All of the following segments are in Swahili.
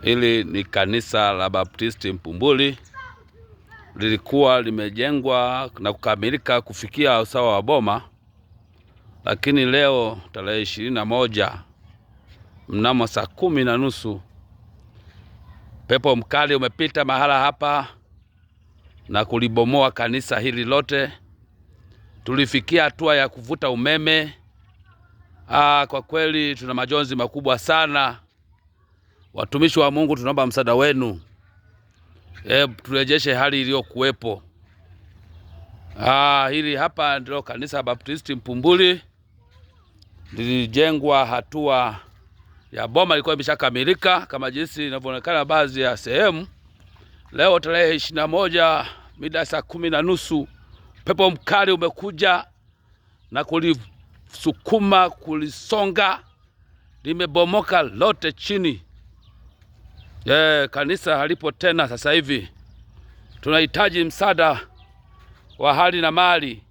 Hili ni kanisa la Baptisti Mpumbuli, lilikuwa limejengwa na kukamilika kufikia usawa wa boma, lakini leo tarehe 21 mnamo saa 10:30 pepo mkali umepita mahala hapa na kulibomoa kanisa hili lote. Tulifikia hatua ya kuvuta umeme. Kwa kweli tuna majonzi makubwa sana. Watumishi wa Mungu, tunaomba msaada wenu, turejeshe hali iliyokuwepo. Hili hapa ndilo kanisa la Baptisti Mpumbuli, lilijengwa hatua ya boma ilikuwa imeshakamilika kama jinsi inavyoonekana baadhi ya sehemu. Leo tarehe 21 mida saa 10:30 pepo mkali umekuja na kulisukuma kulisonga, limebomoka lote chini. Kanisa halipo tena sasa hivi. Tunahitaji msaada wa hali na mali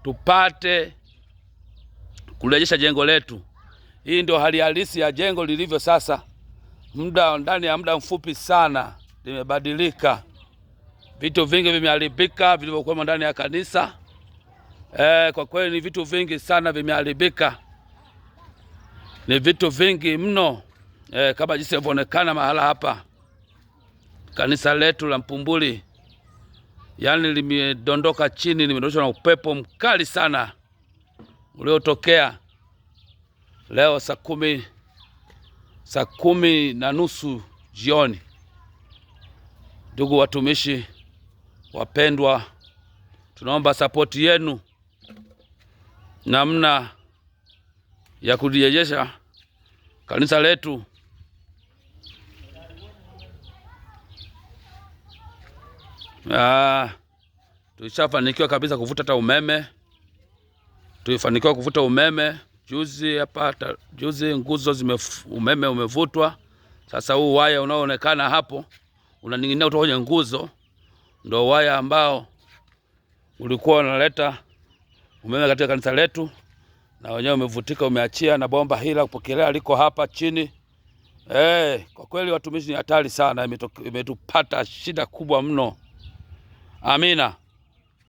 tupate kurejesha jengo letu. Hii ndio hali halisi ya jengo lilivyo sasa. Ndani ya muda mfupi sana limebadilika. Vitu vingi vimeharibika vilivyokuwa ndani ya kanisa. Kwa kweli ni vitu vingi sana vimeharibika. Ni vitu vingi mno. Kama jinsi inavyoonekana mahala hapa. Kanisa letu la Mpumbuli yaani limedondoka chini, limedondoshwa na upepo mkali sana uliotokea leo saa 10:30 jioni. Ndugu watumishi wapendwa, tunaomba sapoti yenu namna ya kulirejesha kanisa letu. Tulishafanikiwa kabisa kuvuta hata umeme. Tulifanikiwa kuvuta umeme juzi hapa, juzi nguzo umeme umevutwa. Sasa huu waya unaoonekana hapo unaning'inia kutoka kwenye nguzo ndio waya ambao ulikuwa unaleta umeme katika kanisa letu, na wenyewe umevutika, umeachia, na bomba hili la kupokelea liko hapa chini. Kwa kweli watumishi ni hatari sana, imetupata shida kubwa mno. Amina.